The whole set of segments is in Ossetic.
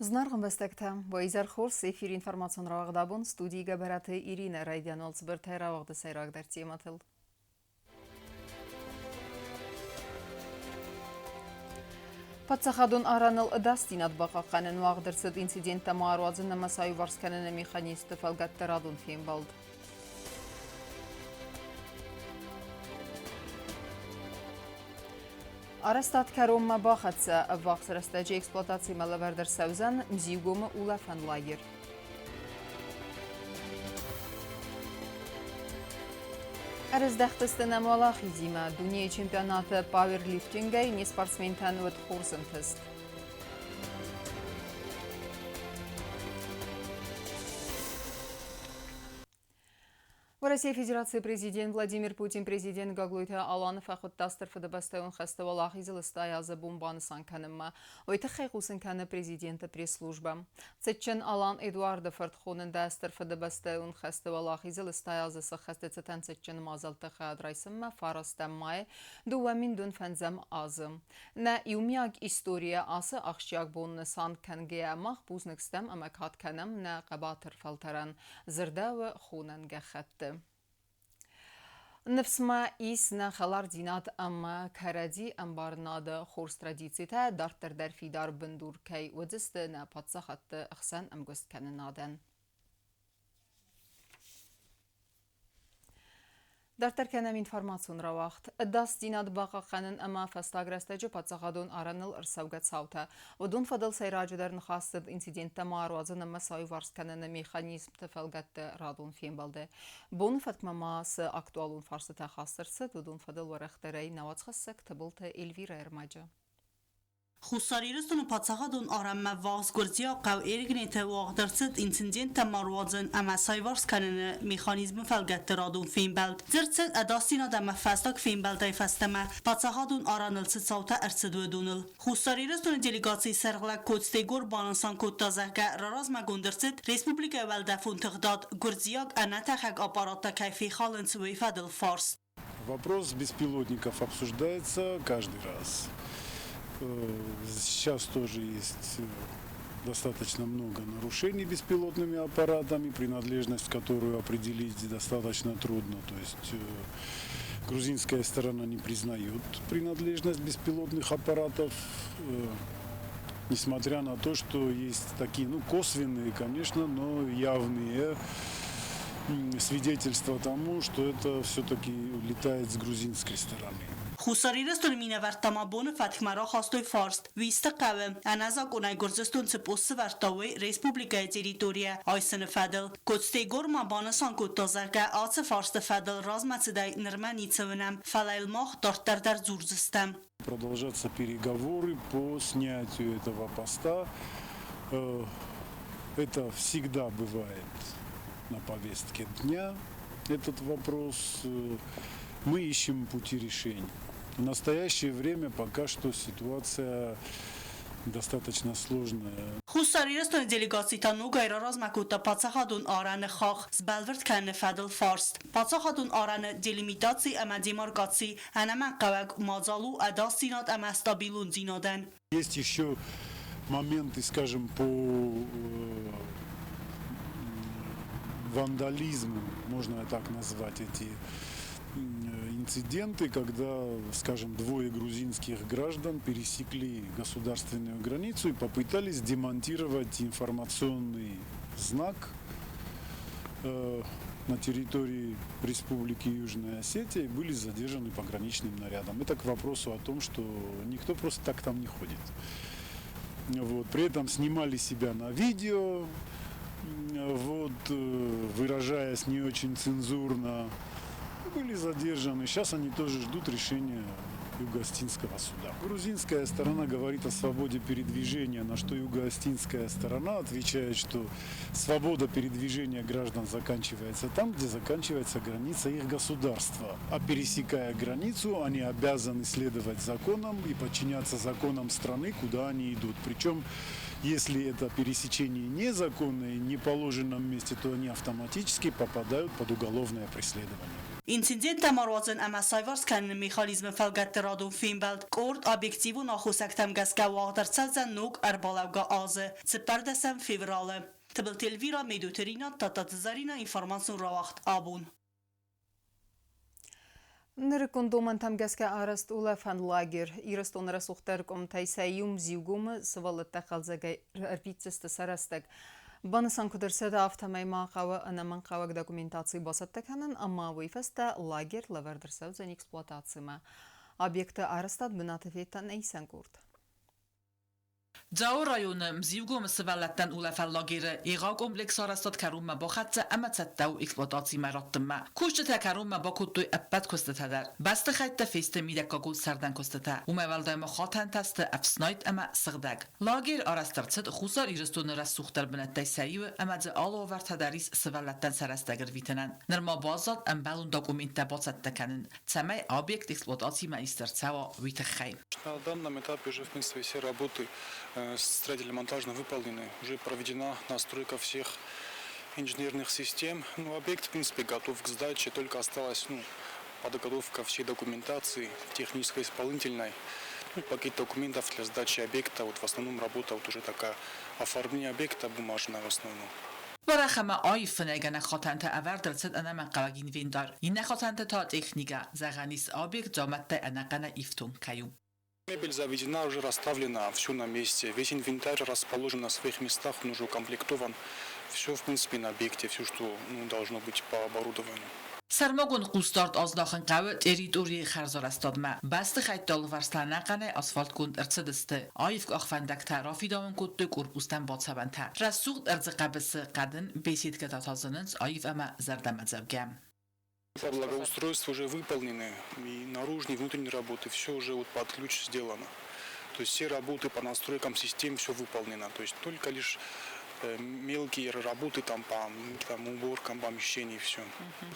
Зынаргъ ӕмбӕстӕгтӕ, уӕ изӕр хорз! Эфиры информацион рауагъд абон студийы Гӕбӕраты Иринӕ райдиан уӕлцыбыртӕй рауагъды сӕйрагдӕр темӕтыл. Паддзахадон арӕныл ӕдасдзинад бахъахъхъӕнын уагъд ӕрцыд инциденттӕ ма ӕруадзын ӕмӕ сӕ аиуварс кӕныны механизмты фӕлгӕтты радон фембӕлд. Арӕзтад кӕронмӕ бахӕццӕ. Ӕввахс рӕстӕджы эксплуатацимӕ лӕвӕрд ӕрцӕудзӕн Мзиугомы улӕфӕн лагерь. Ӕрыздӕхтысты нӕм уӕлахизимӕ. Дунейы чемпионаты пауэрлифтингӕй не спортсментӕн уыд хорз ӕнтыст. Уӕрӕсейы Федерацийы президент Владимир Путин президент Гаглойты Аланы фӕхуыдта Стыр Фыдыбӕстӕйон хӕсты уӕлахизыл 80 азы бон банысан кӕнынмӕ. Уый тыххӕй хъусын кӕны президенты пресс-службӕ. Цытджын Алан Эдуарды фырт хонын дӕ Стыр Фыдыбӕстӕйон хӕсты уӕлахизыл 80 азы сыххӕсты цытӕн цытджын мадзӕлтты хайад райсынмӕ фарастӕм майы 2005 азы. Нӕ иумиаг историйӕ ацы ахсджиаг бон нысан кӕнгӕйӕ мах бузныг стӕм ӕмӕ кад кӕнӕм нӕ хъӕбатыр фӕлтӕрӕн, дзырдӕуы хонӕн гӕххӕтты. Ныфс ма ис нӕ хӕлардзинад ӕмӕ кӕрӕдзи ӕмбарынады хорз традицитӕ дарддӕр дӕр фидар бындур кӕй уыдзысты нӕ паддзахадты хсӕн ӕмгуысткӕнынадӕн. Дарддӕр кӕнӕм информацион рауагъд. Ӕдасдзинад бахъахъхъӕнын ӕмӕ фӕстаг рӕстӕджы паддзахадон арӕныл ӕрцӕугӕ цаутӕ. Уыдон фӕдыл сӕйраджыдӕр ныхас цыд инциденттӕ ма ӕруадзын ӕмӕ сӕ аиуварс кӕныны механизмты фӕлгӕтты радон фембӕлды. Боны фӕткмӕ ма цы актуалон фарстытӕ хаст ӕрцыд, уыдон фӕдыл уӕрӕхдӕрӕй нӕ уацхӕссӕг Тыбылты Эльвирӕ ӕрмӕджы. Хуссар Ирыстоны паддзахадон арӕнмӕ ввахс гуырдзиаг хъӕу Эргнеты уагъд ӕрцыд инциденттӕ ма руадзын ӕмӕ саиварс кӕныны механизмы фӕлгӕтты радон фембӕлд. Дзырд цыд ӕдасдзинад ӕмӕ фӕстаг фембӕлдӕй фӕстӕмӕ паддзахадон арӕныл цы цаутӕ ӕрцыд, уыдоныл. Хуссар Ирыстоны делегацийы сӕргълӕг Коцты Егор банысан кодта, зӕгъгӕ, раразмӕгонд ӕрцыд республикӕйы уӕлдӕфон тыгъдад гуырдзиаг ӕнӕтӕхӕг аппараттӕ кӕй фехалынц, уый фӕдыл фарст. Вопрос беспилотников обсуждается каждый раз. Сейчас тоже есть достаточно много нарушений беспилотными аппаратами, принадлежность которую определить достаточно трудно. То есть грузинская сторона не признает принадлежность беспилотных аппаратов, несмотря на то, что есть такие, ну, косвенные, конечно, но явные свидетельство тому, что это все-таки летает с грузинской стороны. Хуссар Ирыстоны минӕвӕрттӕ ма боны фӕткмӕ рахастой фарст, Уисты хъӕуы ӕнӕзакъонӕй Гуырдзыстон цы пост сӕвӕрдта, уый республикӕйы территорийӕ айсыны фӕдыл. Коцты Егор ма банысан кодта, зӕгъгӕ, ацы фарсты фӕдыл размӕцыдӕй нырмӕ ницы уынӕм, фӕлӕ йыл мах дарддӕр дӕр дзурдзыстӕм. Продолжатся переговоры по снятию этого поста. Это всегда бывает на повестке дня, этот вопрос. Мы ищем пути решения. В настоящее время пока что ситуация достаточно сложная. Хуссар Ирыстоны делегаци та ногӕй раразмӕ кодта паддзахадон арӕны хахх сбӕлвырд кӕныны фӕдыл фарст. Паддзахадон арӕны делимитаци ӕмӕ демаркаци ӕнӕмӕнгхъӕуӕг мадзал у ӕдасдзинад ӕмӕ стабилондзинадӕн. Есть еще моменты, скажем, по вандализму, можно так назвать эти инциденты, когда, скажем, двое грузинских граждан пересекли государственную границу и попытались демонтировать информационный знак на территории Республики Южная Осетия и были задержаны пограничным нарядом. Это к вопросу о том, что никто просто так там не ходит. Вот. При этом снимали себя на видео, вот, выражаясь не очень цензурно, были задержаны. Сейчас они тоже ждут решения Юго-Остинского суда. Грузинская сторона говорит о свободе передвижения, на что юго-остинская сторона отвечает, что свобода передвижения граждан заканчивается там, где заканчивается граница их государства. А пересекая границу, они обязаны следовать законам и подчиняться законам страны, куда они идут. Причем, если это пересечение незаконное и не положенном месте, то они автоматически попадают под уголовное преследование. Инциденттӕ ма руадзын ӕмӕ саиварс кӕныны механизмы фӕлгӕтты радон фембӕлд къорд объективон аххосӕгтӕм гӕсгӕ уагъд ӕрцӕудзӕн ног ӕрбалӕугӕ азы 14 февралы. Тыбылты Эльвира, Медойты Ринат, Тадтаты Заринӕ, информацион рауагъд «Абон». Нырыккон домӕнтӕм гӕсгӕ арӕзт улӕфӕн лагерь Ирыстоны рӕсугъддӕр къуымтӕй сӕ иу Мзиугомы сывӕллӕттӕ хъӕлдзӕгӕй ӕрвитдзысты сӕ рӕстӕг. Банысан куыд ӕрцыд, афтӕмӕй ма хъӕуы ӕнӕмӕнгхъӕуӕг документаци бацӕттӕ кӕнын ӕмӕ уый фӕстӕ лагерь лӕвӕрд ӕрцӕудзӕн эксплуатацимӕ. Объекты арӕзтад бынаты федта нӕ исӕн къорд. Дзауы районы Мзиугомы сывӕллӕттӕн улӕфӕн лагеры егъау комплекс арӕзтад кӕронмӕ бахӕццӕ ӕмӕ цӕттӕ у эксплуатацимӕ раттынмӕ. Кусджытӕ кӕронмӕ бакодтой ӕппӕт куыстытӕ дӕр. Бӕстыхӕйттӕ фесты мидӕггагон сӕрдӕн куыстытӕ. Уымӕй уӕлдай ма хатӕнтӕ сты ӕфснайд ӕмӕ сыгъдӕг. Лагерь арӕзт ӕрцыд Хуссар Ирыстоны рӕсугъддӕр бынӕттӕй сӕ иуы ӕмӕ дзы алы уавӕртӕ дӕр ис сывӕллӕттӕн сӕ рӕстӕг ӕрвитынӕн. Нырма баззад ӕмбӕлон документтӕ бацӕттӕ кӕнын, цӕмӕй объект эксплуатацимӕ ист ӕрцӕуа, уый тыххӕй. На данном этапе уже, в принципе, все работы строительно-монтажно выполнены. Уже проведена настройка всех инженерных систем. Ну, объект, в принципе, готов к сдаче, только осталась, ну, подготовка всей документации, технической, исполнительной. Ну, пакет документов для сдачи объекта. Вот в основном работа вот уже такая, оформление объекта бумажная в основном. Уӕрӕх ӕмӕ аив фынӕйгӕнӕг хатӕнтӕ ӕвӕрд ӕрцыд ӕнӕмӕнгхъӕуӕг инвентар. Иннӕ хатӕнты та техникӕ, зӕгъӕн ис, объект дзаумӕттӕй ӕнӕхъӕнӕй ифтонг кӕй у. Мебель заведена, уже расставлена, все на месте. Весь инвентарь расположен на своих местах, он уже укомплектован. Все, в принципе, на объекте, все, что, ну, должно быть по оборудованию. Сӕрмагонд хъусдард аздахын хъӕуы территорийы хӕрзарӕзтадмӕ. Бӕстыхӕйтты алыварс та ӕнӕхъӕнӕй асфальтгонд ӕрцыдысты. Аив къахвӕндӕгтӕ рафидауын кодтой корпустӕм бацӕуӕнтӕ. Рӕсугъд ӕрдзы хъӕбысы хъӕдын беседкӕтӕ та зынынц аив ӕмӕ зӕрдӕмӕдзӕугӕ. По благоустройству уже выполнены и наружные, и внутренние работы, все уже вот под ключ сделано. То есть все работы по настройкам систем, все выполнено. То есть только лишь мелкие работы там по там, уборкам помещений, все.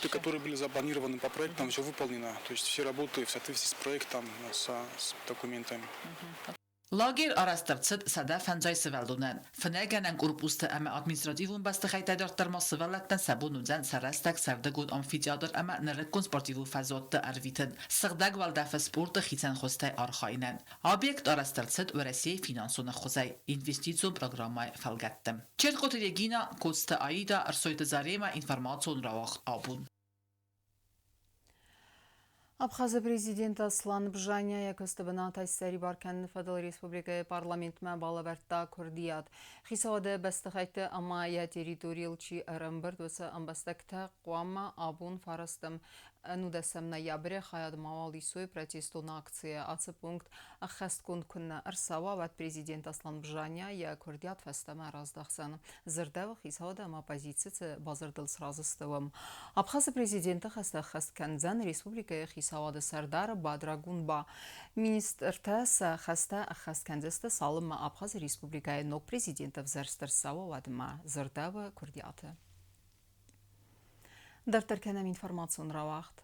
Те, которые были запланированы по проектам, все выполнено. То есть все работы в соответствии с проектом, с документами. Лагерь арӕзт ӕрцыд 150 сывӕллонӕн. Фынӕйгӕнӕн корпусты ӕмӕ административон бӕстыхӕйттӕй дарддӕр ма сывӕллӕттӕн сӕ бон уыдзӕн сӕ рӕстӕг сӕрдыгон амфитеатр ӕмӕ нырыккон спортивон фӕзуӕтты ӕрвитын, сыгъдӕг уӕлдӕфы спорты хицӕн хуызтӕй архайынӕн. Объект арӕзт ӕрцыд Уӕрӕсейы финансон ӕххуысӕй инвестицион программӕйы фӕлгӕтты. Чертхъоты Регина, Коцты Аида, Ӕрсойты Заремӕ, информацион рауагъд «Абон». Абхазы президент Аслан Бжания йӕ куысты бынатӕй ссӕрибар кӕныны фӕдыл республикӕйы парламентмӕ балӕвӕрдта куырдиат. Хицауады бӕстыхӕйтты ӕмӕ йӕ территорийыл чи ӕрӕмбырд, уыцы ӕмбӕстӕгтӕ хъуамӕ абон фарастӕм 19 ноябры хайад мауал исой протестон акцийы. Ацы пункт ӕххӕстгонд куыннӕ ӕрцӕуа, уӕд президент Аслан Бжания йӕ куырдиат фӕстӕмӕ раздӕхдзӕн. Дзырдӕуы хицауады ӕмӕ оппозициты бадзырдыл сразы стӕуӕм. Абхазы президенты хӕстӕ ӕххӕст кӕндзӕн республикӕйы хицауады сӕрдар Бадра Гунба. Министртӕ сӕ хӕстӕ ӕххӕст кӕндзысты, цалынмӕ Абхазы республикӕйы ног президент ӕвзӕрст ӕрцӕуа, уӕдмӕ, дзырдӕуы куырдиаты. Дарддӕр кӕнӕм информацион рауагъд.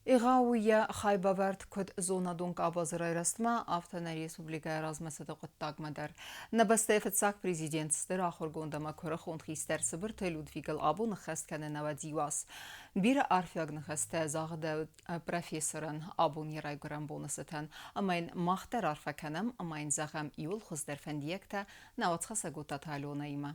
Егъау у йӕ хайбавӕрд куыд зонадон къабазы райрӕзтмӕ, афтӕ нӕ республикӕйы размӕцыды хъуыддагмӕ дӕр. Нӕ бӕстӕйы фыццаг президент, стыр ахуыргонд ӕмӕ куырыхон хистӕр Цыбырты Людвигыл абон ӕххӕст кӕны нӕуӕдз иу аз. Бирӕ арфиаг ныхӕстӕ загъдӕуыд профессорӕн абон йӕ райгуырӕн боны цытӕн, ӕмӕ йын мах дӕр арфӕ кӕнӕм ӕмӕ йын зӕгъӕм иууыл хуыздӕр фӕндиӕгтӕ нӕ уацхӕссӕг Отаты Аленӕимӕ.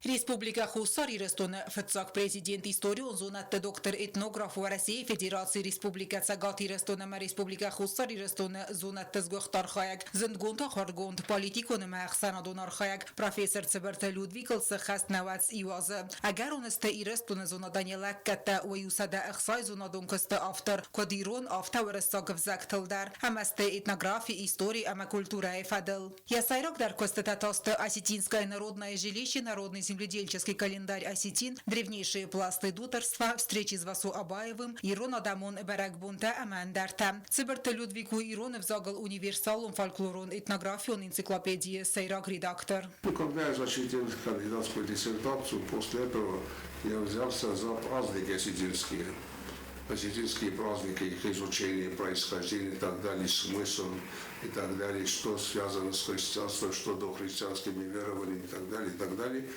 Республикӕ Хуссар Ирыстоны фыццаг президент, историон зонӕдты доктор, этнограф, Уӕрӕсейы Федерацийы Республикӕ Цӕгат Ирыстон ӕмӕ Республикӕ Хуссар Ирыстоны зонӕдты сгуыхт архайӕг, зындгонд ахуыргонд, политикон ӕмӕ ӕхсӕнадон архайӕг, профессор Цыбырты Людвигыл цы хӕст 91 азы. Ӕгӕрон сты Ирыстоны зонадӕн йӕ лӕггӕдтӕ, уый у 160 зонадон куысты автор, куыд ирон, афтӕ уырыссаг ӕвзӕгтыл дӕр, ӕмӕ сты этнографи, истори ӕмӕ культурӕйы фӕдыл. Йӕ сӕйрагдӕр куыстытӕ та сты «Осетинское народное жилище», «Народный земледельческий календарь осетин», «Древнейшие пласты дуторства», «Встречи с Васо Абаевым», «Ирон адӕмон бӕрӕгбонтӕ» ӕмӕ ӕндӕртӕ. Цыбырты Людвиг у ирон ӕвзагыл универсалон фольклорон этнографион энциклопедийы сӕйраг редактор. Ну, когда я защитил кандидатскую диссертацию, после этого я взялся за праздники осетинские. Осетинские праздники, их изучение, происхождение и так далее, смысл и так далее, что связано с христианством, что дохристианскими верованиями и так далее, и так далее.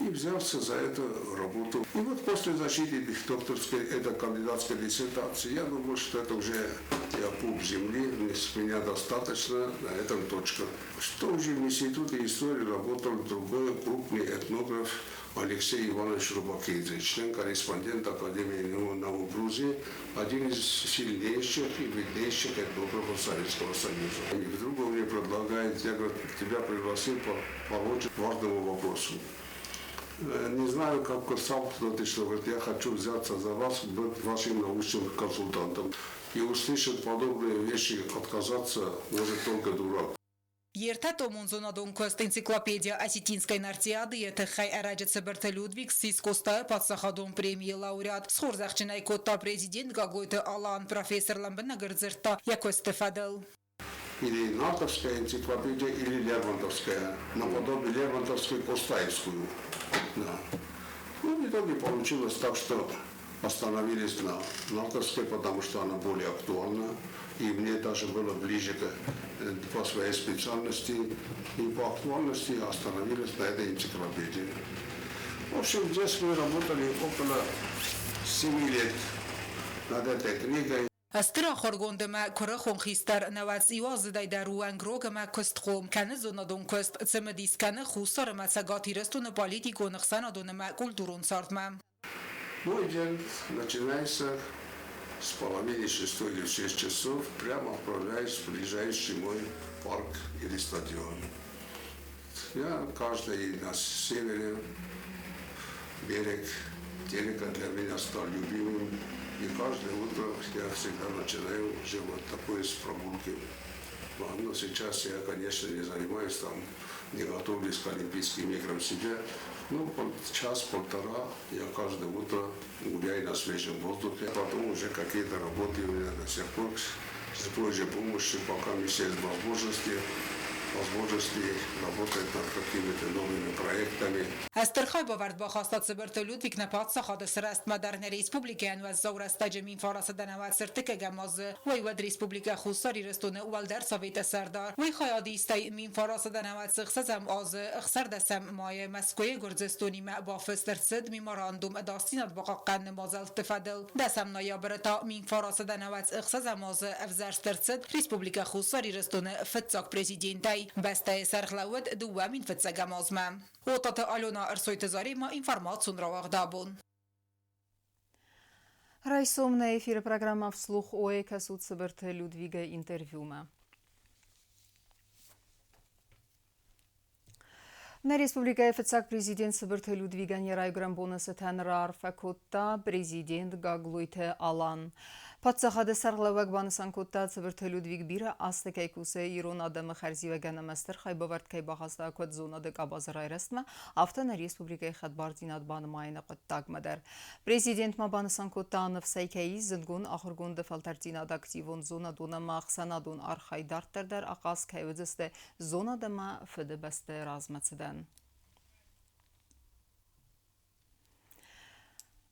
И взялся за эту работу. И вот после защиты докторской, этой кандидатской диссертации, я думал, что это уже я пуп земли, с меня достаточно, на этом точка. Что уже в институте истории работал другой крупный этнограф Алексей Иванович Рубакидзе, член-корреспондент Академии наук Грузии, один из сильнейших и виднейших этнографов Советского Союза. И вдруг он мне предлагает, я говорю, тебя пригласил по очень важному вопросу. Не знаю, как сам кто-то, что говорит, я хочу взяться за вас, быть вашим научным консультантом. И услышать подобные вещи, отказаться может только дурак. Йе ртӕтомон зонадон куыст Энциклопедия осетинской Нартиады-йы тыххӕй ӕрӕджы Цыбырты Людвиг ссис Къостайы паддзахадон премийы лауреат. Схорзӕхджын ӕй кодта президент Гаглойты Алан. Профессор лӕмбынӕг ӕрдзырдта йӕ куысты фӕдыл. Или Нартовская энциклопедия, или Лермонтовская, наподобие Лермонтовской Костаевскую. Да. Ну, в итоге получилось так, что остановились на Нартовской, потому что она более актуальна. И мне даже было ближе по своей специальности и по актуальности остановились на этой энциклопедии. В общем, здесь мы работали около 7 лет над этой книгой. Стыр ахуыргонд ӕмӕ куырыхон хистӕр 91 аздзыдӕй дӕр у уӕнгрог ӕмӕ куыстхъом, кӕны зонадон куыст, цымыдис кӕны Хуссар ӕмӕ Цӕгат Ирыстоны политикон, ӕхсӕнадон ӕмӕ культурон цардмӕ. Мой день начинается с 5:30 или в 6 часов, прямо отправляюсь в ближайший мой парк или стадион. Я каждый на севере берег Терека для меня стал любимым. И каждое утро я всегда начинаю уже вот такой с прогулки. Но сейчас я, конечно, не занимаюсь там, не готовлюсь к Олимпийским играм себе. Ну, час-полтора я каждое утро гуляю на свежем воздухе. Потом уже какие-то работы у меня до сих пор с Божьей помощью, пока есть возможности работать над какими-то новыми проектами. Стыр хайбавӕрд бахаста Цыбырты Людвиг нӕ паддзахады сырӕзтмӕ дӕр, нӕ республикӕйӕн уӕззау рӕстӕджы 1930 азы. Уый уӕд Республикӕ Хуссар Ирыстоны Уӕлдӕр Советы сӕрдар. Уый хайад истай 1996 азы 16 майы Мӕскуыйы Гуырдзыстонимӕ бафыст ӕрцыд меморандум ӕдасдзинад бахъахъхъӕныны мадзӕлтты фӕдыл. Дӕсӕм ноябры та 1996 азы ӕвзӕрст ӕрцыд Республикӕ Хуссар Ирыстоны фыццаг президентӕй. Бӕстӕйы сӕргълӕууӕг 2001 азмӕ. Отаты Алена, Ӕрсойты Заремӕ, информацион рауагъд Абон. Райсом нӕ эфиры программа «Вслух ОЭ» кӕсут Цыбырты Людвига интервьюмӕ. Нӕ республикӕйы фыццаг президент Цыбырты Людвигӕн йӕ райгуырӕн боны цытӕн раарфӕ кодта президент Гаглойты Алан. Паддзахады сӕргълӕууӕг банысан кодта, Цыбырты Людвиг бирӕ азты кӕй кусы ирон адӕмы хӕрзиуӕгӕн ӕмӕ стыр хайбавӕрд кӕй бахаста куыд зонады къабазы райрӕзтмӕ, афтӕ нӕ республикӕйы хӕдбардзинад банымайыны хъуыддагмӕ дӕр. Президент ма банысан кодта, ныфсӕй кӕй ис зындгонд ахуыргонды фӕлтӕрддзинад активон зонадон ӕмӕ ӕхсӕнадон архайд дарддӕр дӕр ахъаз кӕй уыдзысты зонад ӕмӕ Фыдыбӕсты размӕцыдӕн.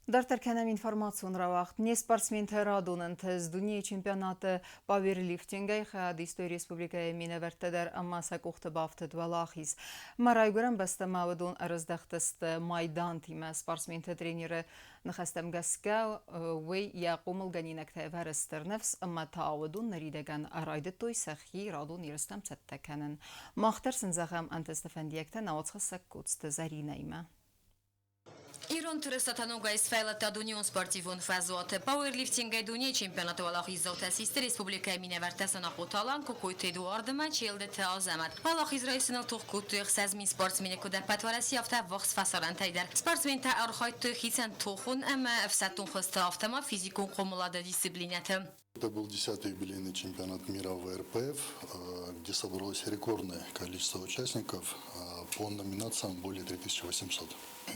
Дарддӕр кӕнӕм информацион рауагъд. Не спортсментӕ радон ӕнтыст дунейы чемпионаты пауэрлифтингӕй хайад истой республикӕйы минӕвӕрттӕ дӕр ӕмӕ сӕ къухты бафтыд уӕлахиз. Мӕ райгуырӕн бӕстӕмӕ уыдон ӕрыздӕхтысты майдантимӕ. Спортсменты тренеры ныхӕстӕм гӕсгӕ, уый йӕ хъомылгӕнинӕгтӕ ӕвӕры стыр ныфс ӕмӕ та уыдон ныридӕгӕн райдыдтой сӕхи радон ерыстӕм цӕттӕ кӕнын. Мах дӕр сын зӕгъӕм ӕнтысты фӕндиӕгтӕ науӕдзхӕссӕг Коцты Зӕринӕимӕ. Ирон тырысатӕ ногӕй сфӕйлыдта дунеон спортивон фӕзуаты. Пауэрлифтингӕй дунейы чемпионаты уӕлахиздзаутӕ систы республикӕйы минӕвӕрттӕ Санахъоты Алан, Кокойты Эдуард ӕмӕ Челдыты Азӕмӕт. Уӕлахиз райсыныл тох кодтой 6000 спортсмены куыд ӕппӕт Уӕрӕсе, афтӕ ӕввахс фӕсарӕнтӕй дӕр. Спортсментӕ архайдтой хицӕн тохон ӕмӕ ӕфсӕддон хуызты, афтӕ ма физикон хъомылады дисциплинӕты. Это был 10-й юбилейный чемпионат мира ВРПФ, где собралось рекордное количество участников, по номинациям более 3800.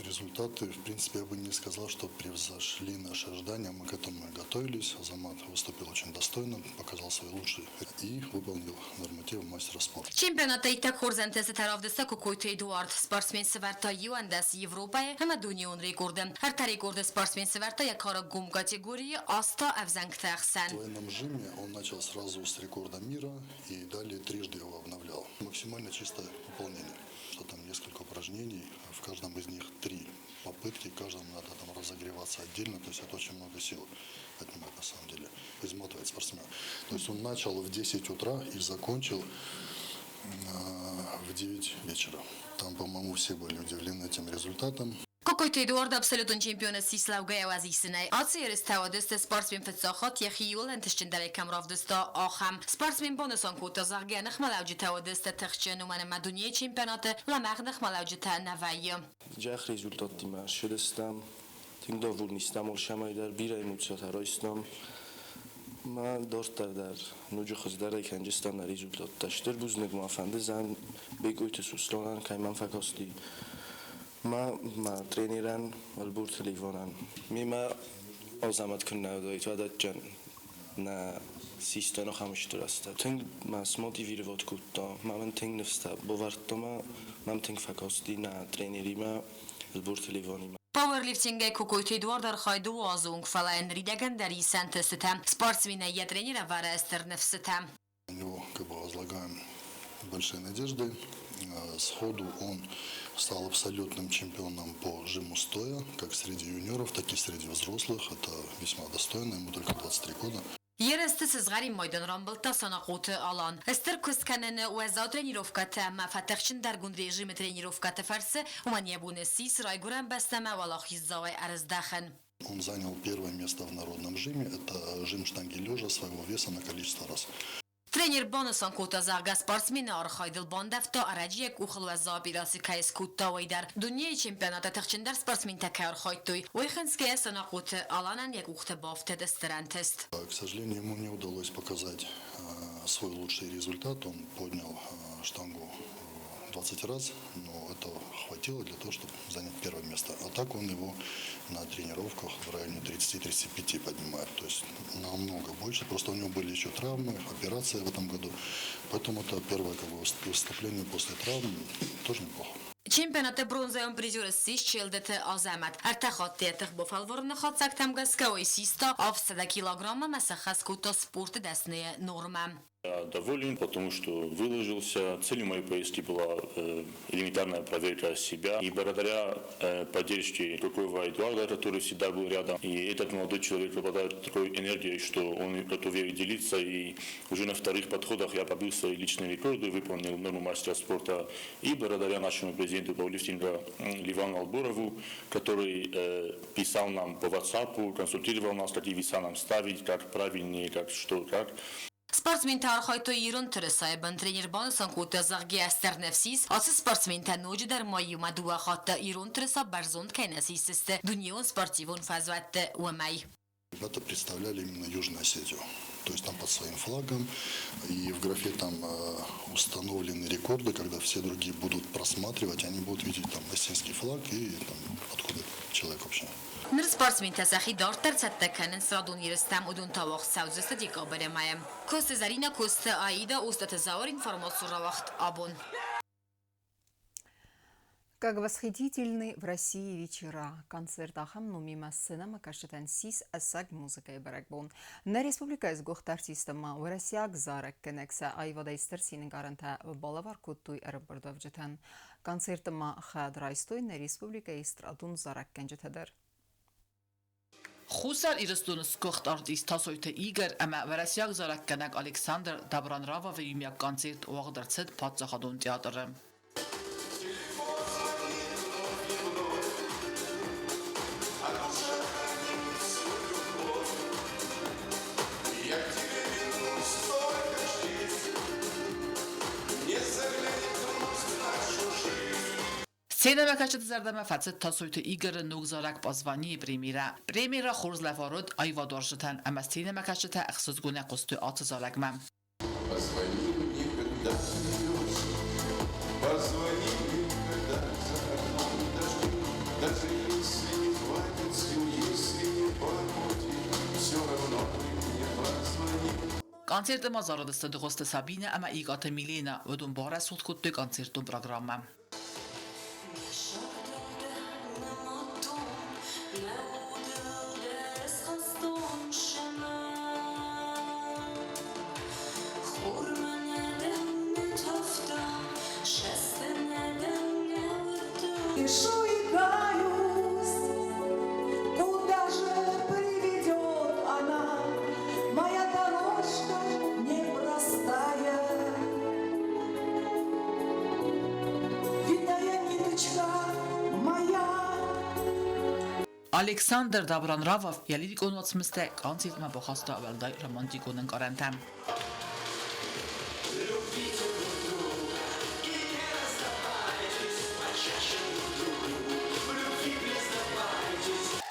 Результаты, в принципе, я бы не сказал, что превзошли наши ожидания. Мы к этому и готовились. Азамат выступил очень достойно, показал свой лучший и выполнил норматив мастера спорта. Чемпионаты иттӕг хорз ӕнтыстытӕ равдыста Кокойты Эдуард. Спортсмен сӕвӕрдта 11 Европӕйы ӕмӕ дунеон рекорды. Ӕртӕ рекорды спортсмен сӕвӕрдта йӕ кары гом категорийы аст та ӕвзӕнгты ӕхсӕн. В военном жиме он начал сразу с рекорда мира и далее трижды его обновлял. Максимально чистое выполнение. что там несколько упражнений, в каждом из них три попытки, каждому надо там разогреваться отдельно, то есть это очень много сил отнимает на самом деле, изматывает спортсмена. То есть он начал в 10 утра и закончил в 9 вечера. Там, по-моему, все были удивлены этим результатом. Кокойты Эдуард абсолютон чемпион ссис лӕугӕйӕ уӕзисынӕй. Ацы ерыстӕ уыдысты спортсмен фыццаг хатт йӕхи иууыл ӕнтыстджындӕрӕй кӕм равдыста, ахӕм. Спортсмен банысан кодта, зӕгъгӕ, ныхмӕлӕуджытӕ уыдысты тыхджын, уымӕн ӕмӕ дунейы чемпионаты лӕмӕгъ ныхмӕлӕуджытӕ нӕ вӕййы. Джах результаттимӕ ссыдыстӕм, тынг довольны стӕм алцӕмӕй дӕр, бирӕ эмоцитӕ райстам. Ма дарддӕр дӕр ноджы хуыздӕрӕй кӕнджыстӕм нӕ результаттӕ. Стыр бузныг ма фӕндыдзӕн Бекъойты Сосланӕн, кӕй мӕм фӕкасти Ма мӕ тренерӕн Ӕлборты Ливонӕн. Мемӕ Азӕмӕт куыннӕ уыдаид, уӕд адджын нӕ систа ахӕм стыр азтӕ. Тынг мӕ смотивировать кодта, мӕ мын тынг ныфстӕ бавӕрдта мӕ мӕм тынг фӕкасти нӕ тренеримӕ Ӕлборты Ливонимӕ. Пауэрлифтингӕй Кокойты Эдуард архайды у азы онг, фӕлӕ йын ныридӕгӕн дӕр ис ӕнтыстытӕ. Спортсменӕй йӕ тренер ӕвӕры стыр ныфсытӕ. На него как бы возлагаем большие надежды. Сходу он стал абсолютным чемпионом по жиму стоя, как среди юниоров, так и среди взрослых. Это весьма достойно, ему только 23 года. Ерысты сызгъӕрин майдан рамбылдта Санахъоты Алан. Стыр куыст кӕныны уӕззау тренировкӕты ӕмӕ фӕтыхджындӕргонд режимы тренировкӕты фӕрцы уымӕн йӕ бон ссис райгуырӕн бӕстӕмӕ уӕлахиздзауӕй ӕрыздӕхын. Он занял первое место в народном жиме. Это жим штанги лежа своего веса на количество раз. Тренер банысан кодта, зӕгъгӕ, спортсмены архайдыл бандӕвта, ӕрӕджы йӕ къухыл уӕззау операци кӕй скодта, уый дӕр. Дунейы чемпионаты тыхджындӕр спортсментӕ кӕй архайдтой, уый хынцгӕйӕ Санахъоты Аланӕн йӕ къухты бафтыд стыр ӕнтыст. К сожалению, ему не удалось показать свой лучший результат. Он поднял штангу 20 раз, но этого хватило для того, чтобы занять первое место. А так он его на тренировках в районе 30-35 поднимает. То есть намного больше. Просто у него были еще травмы, операция в этом году. Поэтому это первое как бы, выступление после травм тоже неплохо. Чемпионаты бронзӕйон призер ссис Челдыты Азӕмӕт. Ӕртӕ хатты йӕ тых бафӕлварыны хатдзӕгтӕм гӕсгӕ уый систа 700 килограммы ӕмӕ сӕххӕст кодта спорты дӕсныйы нормӕ. Я доволен, потому что выложился. Целью моей поездки была элементарная проверка себя. И благодаря поддержке Кокоева Эдуарда, который всегда был рядом, и этот молодой человек обладает такой энергией, что он готов ею делиться. И уже на вторых подходах я побил свои личные рекорды, выполнил норму мастера спорта. И благодаря нашему президенту пауэрлифтинга Ливану Алборову, который писал нам по WhatsApp, консультировал нас, какие веса нам ставить, как правильнее, как что, как. Спортсментӕ архайдтой ирон тырысайы бын. Тренер банысан кодта, зӕгъгӕ, стыр ныфс ис, ацы спортсментӕ ноджыдӕр ма иумӕ дыууӕ хатты ирон тырыса бӕрзонд кӕй нӕ сисдзысты дунеон спортивон фӕзуӕтты, уымӕй. Ребята представляли именно Южную Осетию. То есть там под своим флагом. И в графе там установлены рекорды, когда все другие будут просматривать, они будут видеть там осетинский флаг и там, откуда человек вообще. Ныр спортсментӕ сӕхи дарддӕр цӕттӕ кӕнынц радон ерыстӕм, уыдон та уагъд цӕудзысты декабры мӕйы. Коцты Зӕринӕ, Коцты Аидӕ, Остъаты Зауыр, информацион рауагъд Абон. Как восхитительны в России вечера. Концерт ахӕм номимӕ сценӕмӕкӕсджытӕн ссис ӕцӕг музыкӕйы бӕрӕгбон. Нӕ республикӕйы сгуыхт артисттӕ ма уӕрӕсейаг зарӕггӕнӕг сӕ аивадӕй стыр цинӕнкъарӕнтӕ балӕвар кодтой ӕрӕмбырдуӕвджытӕн. Концерты ма хайад райстой нӕ республикӕйы эстрадон зарӕггӕнджытӕ дӕр. Хуссар Ирыстоны сгуыхт артист Тасойты Игорь ӕмӕ уӕрӕсейаг зарӕггӕнӕг Александр Добронравовы иумиаг концерт уагъд ӕрцыд паддзахадон театры. Сценӕмӕкӕсджыты зӕрдӕмӕ фӕцыд Тасойты Игоры ног зарӕг Позвони-йы премьерӕ. Премьерӕ хорз лӕвар уыд аивадуарзджытӕн ӕмӕ сценӕмӕкӕсджытӕ ӕхсызгонӕй хъуыстой ацы зарӕгмӕ. Позвони мне, когда смеешься, позвони мне, когда за окном дожди, даже если не хватит сил, если не по пути, все равно ты мне позвони. Концерты ма зарыдысты Дыгъуызты Сабинӕ ӕмӕ Икъаты Миленӕ, уыдон барӕсугъд кодтой концертон программӕ. Спешу и каюсь, куда же приведет она, моя дорожка непростая. Витая ниточка моя. Александр Добронравов йӕ лирикон уацмыстӕ концертмӕ бахаста уӕлдай романтикон ӕнкъарӕнтӕ.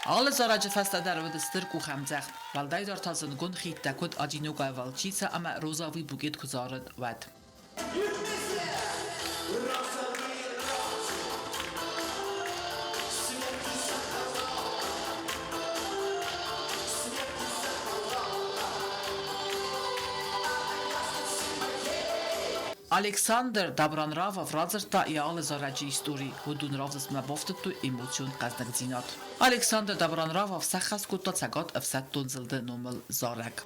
Алы зарӕджы фӕстӕ дӕр уыд стыр къухӕмдзӕгъд, уӕлдайдӕр та зындгонд хиттӕ куыд Одинокая волчица ӕмӕ Розовый букет куы зарыд, уӕд. Александр Добронравов радзырдта йӕ алы зарӕджы истори, уыдон равдыстмӕ бафтыдтой эмоцион хъӕздыгдзинад. Александр Добронравов сӕххӕст кодта Цӕгат ӕфсӕддон зылды номыл зарӕг.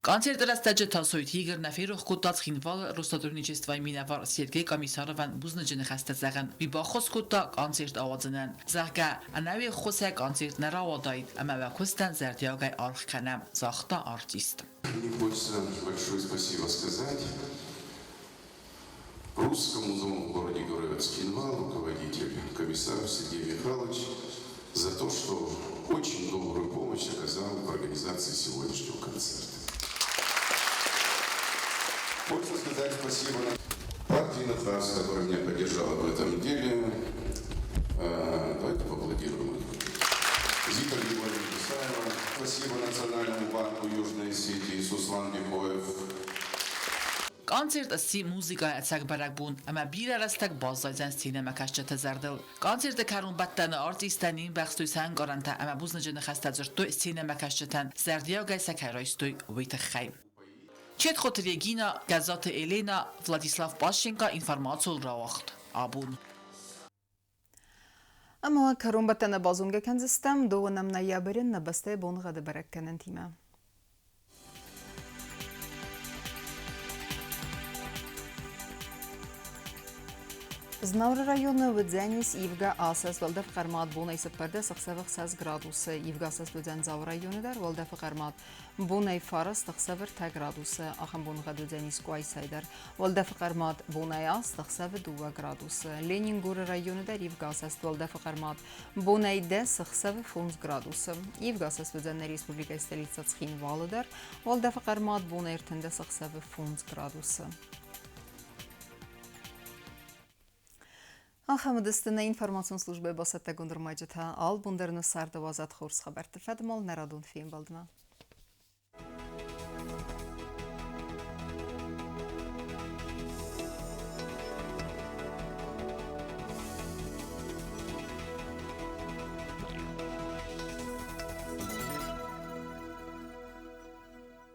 Концерты рӕстӕджы Тасойты Игорь нӕ ферох кодта Цхинвалы Россотрудничествойы минӕвар Сергей Комиссаровӕн бузныджы ныхӕстӕ зӕгъын. Уый баххуыс кодта концерт ауадзынӕн. Зӕгъгӕ, ӕнӕуи ӕххуысӕй концерт нӕ рауадаид ӕмӕ уӕ куыстӕн зӕрдиагӕй аргъ кӕнӕм, загъта артист. Мне хочется большое спасибо сказать Русскому дому в городе Горовец-Цхинвал, руководитель комиссаров Сергей Михайлович, за то, что очень добрую помощь оказал в организации сегодняшнего концерта. Хочется сказать спасибо партии «Нахас», которая меня поддержала в этом деле. Давайте поаплодируем. Зита Григорьевна Исаева. Спасибо Национальному банку Южной Осетии, Суслан Бекоев. Концерт сси музыкӕйы ӕцӕг бӕрӕгбон ӕмӕ бирӕ рӕстӕг баззайдзӕн сценӕмӕкӕсджыты зӕрдыл. Концерты кӕронбӕттӕны артисттӕ не мбӕхстой сӕ ӕнкъарӕнтӕ ӕмӕ бузныджы ныхӕстӕ дзырдтой сценӕмӕкӕсджытӕн, зӕрдиагӕй сӕ кӕй райстой, уый тыххӕй. Четхоты Регина, Гӕззаты Елена, Владислав Пащенко информацион рауагъд. Абон. Ӕмӕ кӕронбӕттӕны базонгӕ кӕндзыстӕм дыууынӕм ноябры нӕ бӕстӕйы боныгъӕды бӕрӕггӕнӕнтимӕ. Знауыры районы уыдзӕнис ивгӕ асӕст уӕлдӕф хъӕрмад бонӕй 14 ӕхсӕвы 6 градусы. Ивгӕ асӕст уыдзӕн Дзауы районы дӕр уӕлдӕфы хъӕрмад бонӕй 9 ӕхсӕвы 3 градусы. Ахӕм боныгъӕд уыдзӕнис Къуайсайы дӕр. Уӕлдӕфы хъӕрмад бонӕй 8 ӕхсӕвы 2 градусы. Ленингоры районы дӕр ивгӕ асӕст уӕлдӕфы хъӕрмад бонӕй 10 ӕхсӕвы 5 градусы. Ивгӕ асӕст уыдзӕн нӕ республикӕйы столицӕ Цхинвалы дӕр. Уӕлдӕфы хъӕрмад бонӕй 13 ӕхсӕвы 5 градусы. Ахӕм уыдысты нӕ информацион службӕйы бацӕттӕгонд ӕрмӕджытӕ. Албон дӕр нӕ царды уадзӕд хорз хабӕртты фӕдмал нӕ радон фембӕлдмӕ.